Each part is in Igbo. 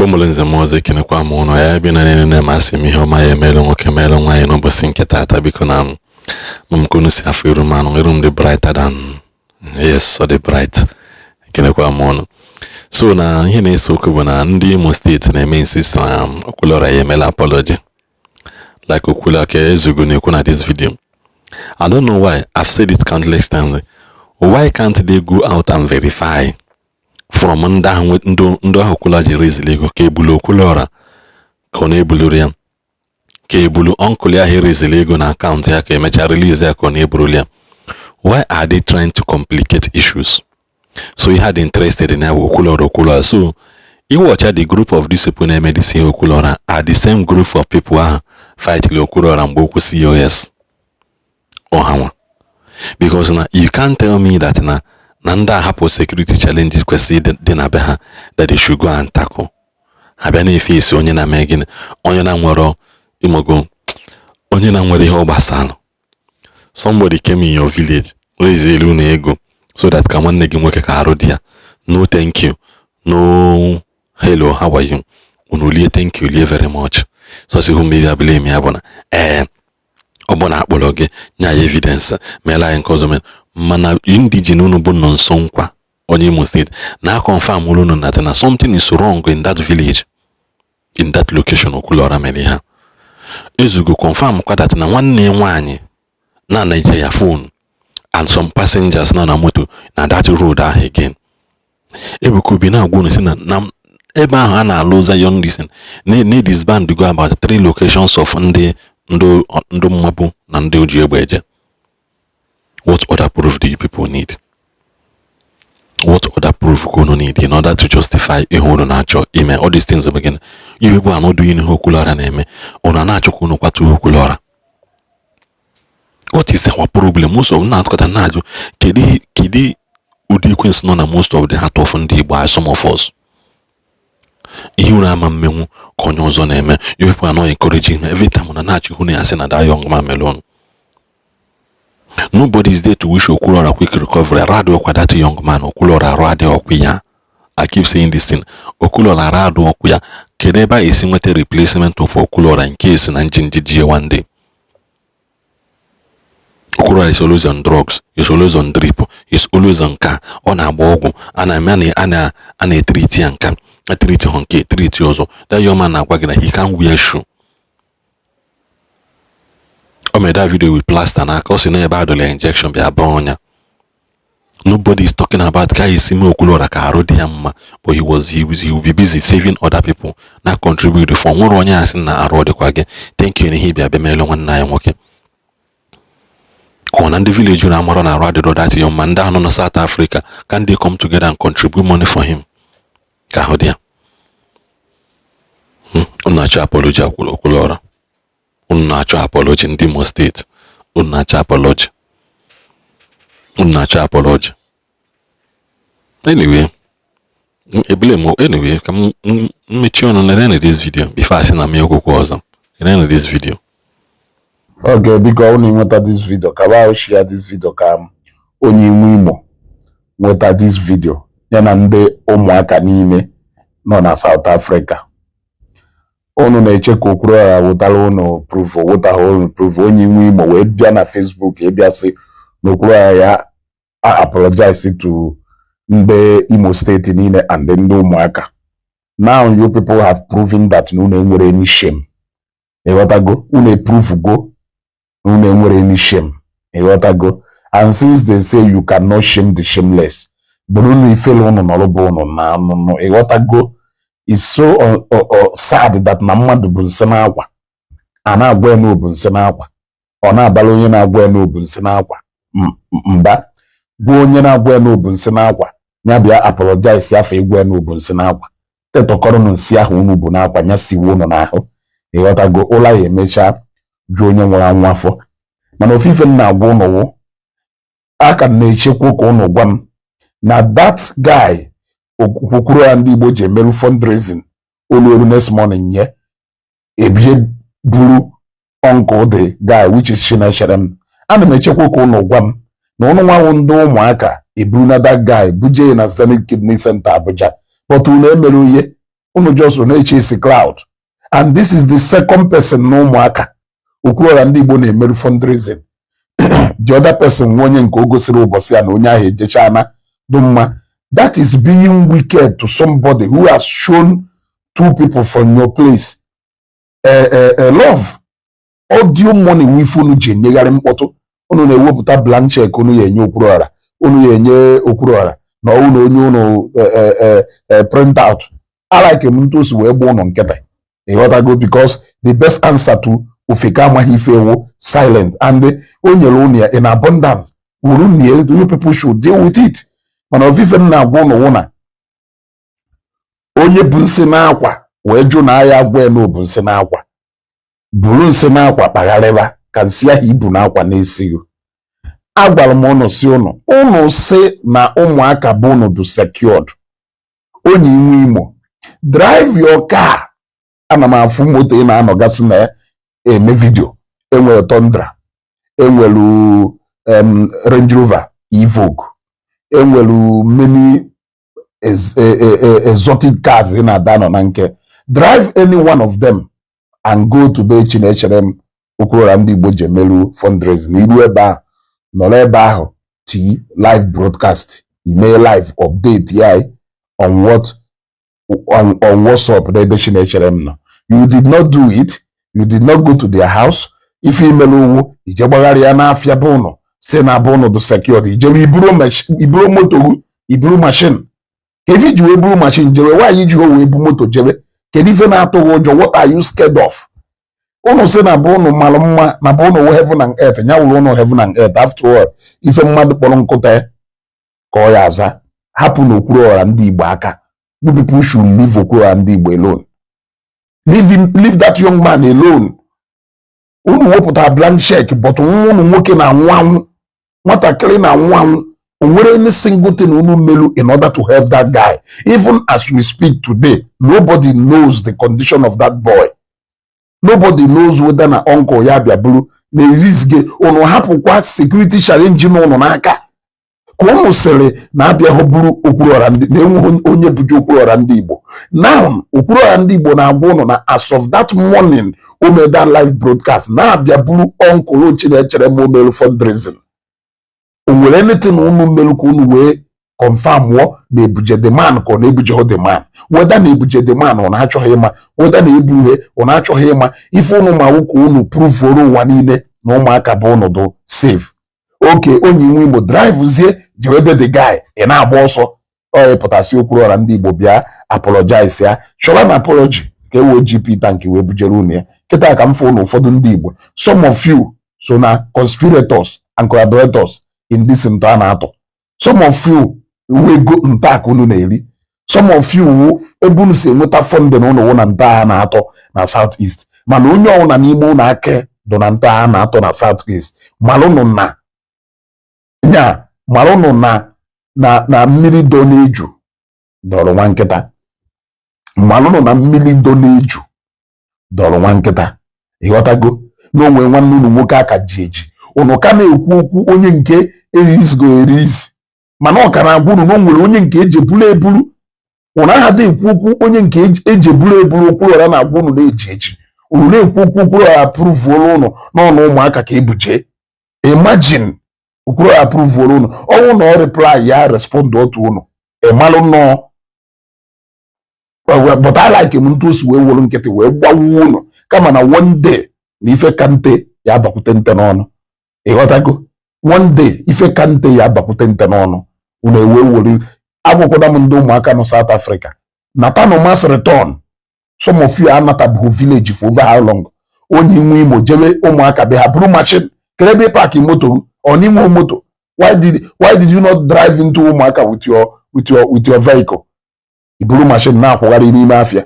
Igbo mụrụ nze m ọzọ, ekenekwa m ụnụ ya ebe na niile na-amasị m. Ihe ọma ya emeela nwoke, meela nwaanyị n'ụbọchị nke taata. Biko na m ka unu si afọ iru m, anụ iru m dị brighter than, yes, ọ dị bright. Ekenekwa m ụnụ. So na ihe na-ese okwu bụ na ndị Imo Steeti na-eme insist na Okwuluora ya emela apology, like Okwuluora ka Ezugo na-ekwu na this video. I don't know why. I've said it countless times. Why can't they go out and verify from ndị ahụ, ndị ahụ Okwuluora ji rezili ego, ka ebulu Okwuluora ka ọ na-ebuluru ya, ka ebulu uncle ya ahụ erezili ego na akaụntụ ya, ka emechaa release ya, ka ọ na-eburuli ya? Why are they trying to complicate issues? So ihe dị interested in ya bụ Okwuluora, Okwuluora. So iwọcha, the group of these people na-eme this ihe Okwuluora are the same group of people ahụ fightly Okwuluora mgbe okwu COS ọhanwa, because na you can't tell me that na ndị ahapụ security challenges kwesịrị dị na be ha that they should go and tackle, ha bịa na-efe esi onye na-eme gịnị, onye na nwere imogo, onye na nwere ihe ọ gbasara. Somebody came in your village, raise elu na ego so that ka nwanne gị nwoke ka arụ dị ya. No thank you, no hello, how are you? Unu lie thank you, lie very much. So si hụ mmiri blame ya bụ na ee, ọ bụ na akpọrọ gị nye anyị evidence, meela anyị nke ọzọ mere. Mana indigene unu bụ nọ nso nkwa onye Imo Steeti na confirm unu na something is wrong in that village, in that location Okwuluora mere ha. Ezugo confirm kwa that na nwanne ya nwaanyị na anaghị ya phone and some passengers nọ na moto na that road ahụ again. Ebuka Obi na-agwa unu si na ebe ahụ a na-alụ Zion listen na disband go about three locations of ndị mmapụ na ndị oji egbe eje. What other proof do you people need? What other proof ka unu need in order to justify ihe unu na-achọ ime? All these things bụ gịnị? You people are not doing ihe Okwuluora na-eme. Unu na-achọ ka unu kwatuo Okwuluora. What is our problem? Most of na-atụkọta na-ajụ, kedu ụdị ekwensu nọ na most of the heart of ndị Igbo? Are some of us ihe unu ama mmenwu ka onye ọzọ na-eme. You people are not encouraging him. Every time unu na-achọ ihu na ya sị na that young man mere unu. Nobody is there to wish Okwuluora quick recovery. Arụ adịghịkwa that young man. Okwuluora, arụ adịghịkwa ya. I keep saying this thing. Okwuluora, arụ adịghịkwa ya. Kedu ebe a esi nweta replacement of Okwuluora in case na njinji jie one day? Okwuluora is always on drugs, is always on drip, is always on nka. Ọ na-agba ọgwụ, a na-eme, a na-etreat ya nka, etreat ha nke etreat ọzọ. That young man na-agwa gị na he can't wear shoe. O mere that video with plaster n'aka. Ọ sị na ebe adọla injection bịa baa ọnya. Nobody is talking about ka esi mee Okwuluora ka arụ dị ya mma, but he will be busy saving other people na contribute for nwere onye asị na arụ ọ dịkwa gị. Thank you na ihe bịa bịa meelu nwanne anyị nwoke. Ka ọ na ndị village na amarọ na arụ adịrọ that young man. Ndị ahụ nọ na South Africa, can they come together and contribute money for him ka ahụ dị ya? Unu na-achọ apology Okwuluora. Unu na-achọ apology. Ndị Imo Steeti, unu na-achọ apology, unu na-achọ apology. Anyway, ebile m. Anyway, ka m mechie ọnụ. Lere this video before asị na m ekwukwu ọzọ. Lere this video. Okay, biko, unu nweta this video, ka ba share this video ka onye nwe Imo nweta this video, ya na ndị ụmụaka niile nọ na South Africa. Unu na-eche ka Okwuluora wụtara unu proof, wụtaghị unu proof. Onye nwe Imo wee bịa na Facebook ịbịa sị na Okwuluora ya apologize to ndị Imo Steeti niile and ndị ụmụaka. Now you people have proven that na unu enwere any shame. Ịghọtago? Unu eprove go na unu enwere any shame. Ịghọtago? And since they say you cannot shame the shameless, bụrụ unu ifele unu nọrọ bụ unu na anụnụ. Ịghọtago? It's so sad that na mmadụ bụ nsị n'akwa a na-agwa ya na obu nsị n'akwa, ọ na-abala onye na-agwa ya na obu nsị n'akwa mba, gwa onye na-agwa ya na obu nsị n'akwa ya bịa apologize afọ ịgwa ya na obu nsị n'akwa. Tetọkọrọ nsị ahụ unu bụ n'akwa ya siwe unu n'ahụ. Ịghọtago? Ụla ya emechaa ju onye nwụrụ anwụ afọ. Mana ofufe m na-agwa unu wụ, aka m na-echekwa ka unu gwa m na that guy Okwuluora ndị Igbo ji emerụ fundraising olu olu next morning nye ebie buru uncle the guy, which is Chinechere m. Ana m echekwa ka unu gwa m na unu nwanwụ ndị ụmụaka eburu na that guy buje ya na Zenith Kidney Center, Abuja, but unu emere ihe. Unu just na-eche isi clout. And this is the second person na Ụmụaka Okwuluọra ndị Igbo na-emerụ fundraising. The other person nwa onye nke o gosiri ụbọchị ya na onye ahụ ejechana dị mma. That is being wicked to somebody who has shown two people from your place love. Audio money wife unu ji enyegharị mkpọtụ. Unu na-ewepụta blank check, unu ya enye Okwuluọra, unu ya enye Okwuluọra na ọwụ na onye unu print out. I like m ntụ o si wee gba ụnụ nkịtị, ịghọtago? Because the best answer to ofeke amaghị ife ewu silent, and o nyere unu ya in abundance. Wuru nie, you people should deal with it. Mana ofufe m na-agwa ụnụ wụ na onye bụ nsị n'akwa wee jụ na aya agwa ya na obu nsị n'akwa, buru nsị n'akwa kpagharịba ka nsị ahụ ibu n'akwa na-esighị. Agwara m ụnụ si ụnụ, ụnụ si na ụmụaka bụ ụnụ dị secured. Onye inwe Imo, drive your car. Ana m afụ moto ị na-anọgasị na ya eme video. Enwere Tundra, enwere Range Rover Evoque, enwere many exotic cars ị na-ada nọ na nke. Drive any one of them and go to be Chinechere m Okwuluọra ndị Igbo ji emerụ fundraising. Iru ebe ahụ, nọrọ ebe ahụ tii live broadcast, ime live update ya on WhatsApp n'ebe Chinechere m nọ. You did not do it. You did not go to their house. Ife imere owu ije gbagharịa n'afịa bụ ụnụ si na bụ ụnụ dị secured. Ijere iburu moto, iburu machine. Ka ife ji wee buru machine jebe? Nwaanyị ji wee bu moto jebe, kedu ife na-atụ gị ụjọ? What are you scared of? Ụnụ si na bụ ụnụ mara mma, na bụ ụnụ wụ heaven and earth. Ya wụrụ ụnụ heaven and earth. After all, ife mmadụ kpọrọ nkụta ya ka ọ ya aza. Hapụ n'Okwuluọra ndị Igbo aka. You people should leave Okwuluọra ndị Igbo alone. Leave him, leave that young man alone. Unu wepụta blank check, but nwa unu nwoke na-anwụ anwụ, nwatakịrị na-anwụ anwụ. O nwere any single thing unu melu in order to help that guy? Even as we speak today, nobody knows the condition of that boy. Nobody knows whether na uncle ya bịa bụrụ na erizge. Unu hapụkwa security challenge n'ụnụ n'aka ka unu sịrị na abịaghị bụrụ Okwuluọra ndị na-enweghị onye buji Okwuluọra ndị Igbo. Now Okwuluọra ndị Igbo na-agwa ụnụ na as of that morning o mere that live broadcast, na-abịa bụrụ uncle Chinechere ma o mere fundraising, o nwere anything unu melu ka unu wee confirm wụọ na ebuje the man ka ọ na-ebuje the man? Whether na ebuje the man, ọ na-achọghị ịma. Whether na ebu ihe, ọ na-achọghị ịma. Ife unu ma wụ ka unu proveuoro ụwa niile na ụmụaka bụ unu dụ safe. Oke onye nwe Igbo, drivezie jewe ebe the guy. Ị na-agba ọsọ ọ ịpụtasị Okwuluọra ndị Igbo bịa apologize ya, chọrọ na apology ka e wee GP tank wee bujere unu ya. Kịta ka m fụ na ụfọdụ ndị Igbo, some of you so na conspirators and collaborators in this ntọ a na-atọ. Some of you wego nta ka unu na-eri. Some of you wụ ebe unu si enweta funding unu wụ na nta a na-atọ na South East. Mana onye ọbụla n'ime unu aka dọ na nta a na-atọ na South East, malụnụ na nya, malụnụ na mmiri dọ n'eju dọrọ nwa nkịta. Malụnụ na mmiri dọ n'eju dọrọ nwa nkịta. Ịghọtago? Na onwe nwanne unu nwoke aka ji eji, unu ka na-ekwu okwu onye nke erizigo erizi, mana ọ ka na-agwa unu na o nwere onye nke eji ebulu ebulu. Unu aha ekwu okwu onye nke eji ebulu ebulu. Okwuluọra na-agwa unu na-eji eji, unu na-ekwu okwu Okwuluọra proveuola unu n'ọnụ ụmụaka ka ebuje. Imagine, Okwuluọra proveuola unu ọnwụ na ọ reply ya, respond otu unu ịmalụ nnọọ. But I like m ntụ o si wee were nkịtị wee gbawuo unu. Kama na one day na ife ka nte ya abakwute nte n'ọnụ. Ịghọtago? One day ife ka nte ya abakwute nte n'ọnụ. Unu ewe were agwakwada m ndị ụmụaka nọ South Africa natanụ mass return. Some of you anatabughị village for over how long? Onye nwe Imo, jebe ụmụaka be ha buru machine kere ebe park moto ọ n'inwe moto. Why did you not drive into ụmụaka with your vehicle? Iburu machine na-akwụgharị n'ime afịa.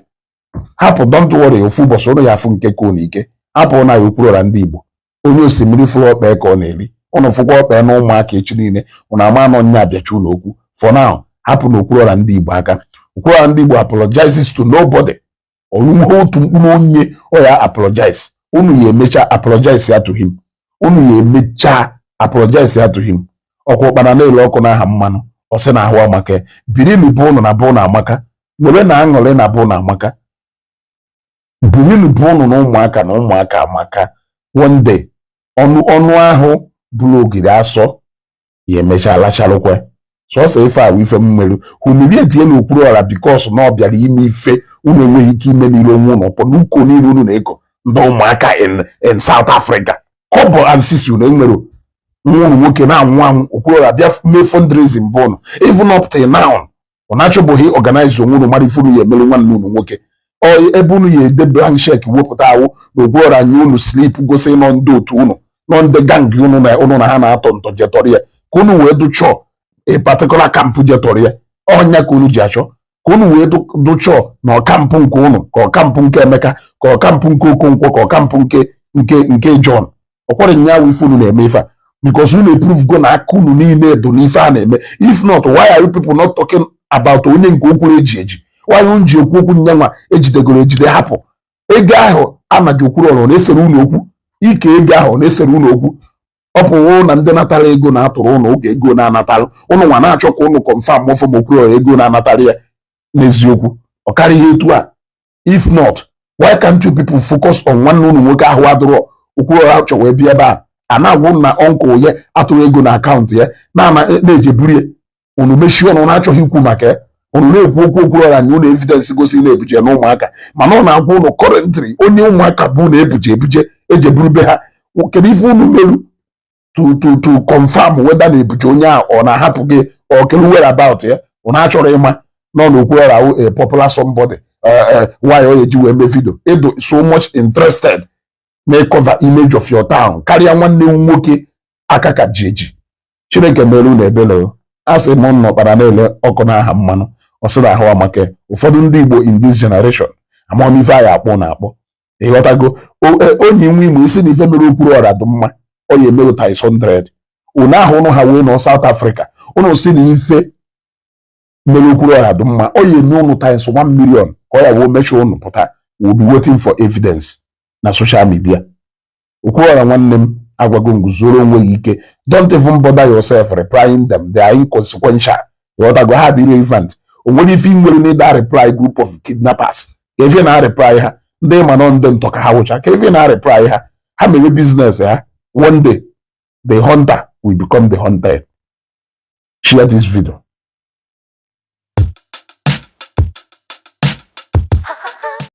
Hapụ, don't worry, ofu ụbọchị ụnụ ya afụ nke ka unu ike. Hapụ na ya Okwuluọra ndị Igbo. Onye osimiri fụrụ ọkpa ka ọ na-eri. Ụnụ fụkwa ọkpa na ụmụaka echi niile, ụnụ ama anọ nya abịachi ụlọ okwu. For now, hapụ na Okwuluọra ndị Igbo aka. Okwuluọra ndị Igbo apologizes to nobody. Onwe otu mkpụrụ onye ọ ya apologize, unu ya emecha apologize ya to him. Unu ya emecha apologize ya to him. Ọkwa ụkpana na-ele ọkụ n'aha mmanụ, ọ sị na ahụ amaka. Birinu bụ ụnụ na bụ ụnụ amaka. Nwere na aṅụrị na bụ na amaka bulinu bụ ụnụ na ụmụaka na ụmụaka amaka. One day, ọnụ ọnụ ahụ bụrụ ogiri asọ ya emechaa lacharụkwe. Sọsọ ife a wụ ife m nwere humiliate na Okwuluọra, because na ọ bịara ime ife unu enweghị ike ime n'ile onwe unu ụpọ n'uko niile unu na-eko ndị ụmụaka in South Africa. Kobo and sisi unu enwere nwa unu nwoke na-anwụ anwụ. Okwuluọra bịa mee fundraising bụ unu. Even up till now, unu achọbụghị organize onwe unu mara ife unu ya emere nwanne unu nwoke. Ọ ebe unu ya ede blank check wepụta awụ na Okwuluọra nye unu slip gosi nọ ndị otu unu, nọ ndị gang unu na unu na ha na-atọ ntọ jetọrọ ya, ka unu wee dụchọọ a particular camp jetọrọ ya. Ọnya ka unu ji achọ ka unu wee dụchọọ na ọkampụ nke unu, ka ọkampụ nke Emeka, ka ọkampụ nke Okonkwo, ka ọkampụ nke John. Ọkwara nya awụ ife unu na-eme ife a, because unu eprove go na aka unu niile do n'ife a na-eme. If not, why are you people not talking about onye nke okwuru eji eji? Why unu ji ekwu okwu nyanwa ejidegoro ejide hapụ ego ahụ anaji Okwuluọra na-esere unu okwu ike? Ego ahụ na-esere unu okwu. Ọ pụwo na ndị natara ego na-atụrụ ụnụ oge ego na-anatalụ ụnụ nwa na-achọ ka ụnụ confirm ọfọm Okwuluọra ego na-anatara ya n'eziokwu. Ọ karịghị etu a. If not, why can't you people focus on nwanne unu nwoke ahụ adụrọ Okwuluọra achọ wee bịa ebe a a na-agwụ na uncle ya atụrụ ego na akaụntụ ya na-ejeburu ya? Unu mechie ọnụ na-achọghị ikwu maka ya. Unu na-ekwu okwu Okwuluọra nye unu evidence gosi na-ebuje na ụmụaka, mana ọ na-agwa unu currently onye ụmụaka bụ na-ebuje ebuje ejeburu be ha. Kedu ife unu meru to confirm whether na-ebuje onye ahụ ọ na-ahapụ gị ọ kedu whereabout ya? Unu achọrọ ịma nọ na Okwuluọra a popular somebody. Why ọ eji wee mee video ịdụ so much interested na cover image of your town karịa nwanne m nwoke aka ka ji eji? Chineke mere unu ebele o. A sị m nnọkpara na-ele ọkụ n'aha mmanụ, ọ sị na ahụ amaka. Ụfọdụ ndị Igbo in this generation, amamife anyị akpọ na akpọ ịghọtago onye nwe Imo isi na ife mere Okwuluọra dị mma, ọ ya emeghị times 100. Unu ahụ ụnụ ha wee nọ South Africa, unu si na ife mere Okwuluọra dị mma, ọ ya eme unu times 1 million ka ọ ya wee mechaa unu pụta. We'll be waiting for evidence na social media. Okwuluọra nwanne m, agwago nguzoro onwe gị ike. Don't even bother yourself replying them. They are inconsequential. Ịghọtago? Ha dị relevant. O nwere ife ị nwere n'ịda reply group of kidnappers? Ka ife na reply ha, ndị ma nọ ndị ntọ ka ha wụcha. Ka ife na reply ha, ha mere business ha. One day, the hunter will become the hunted. Share this video.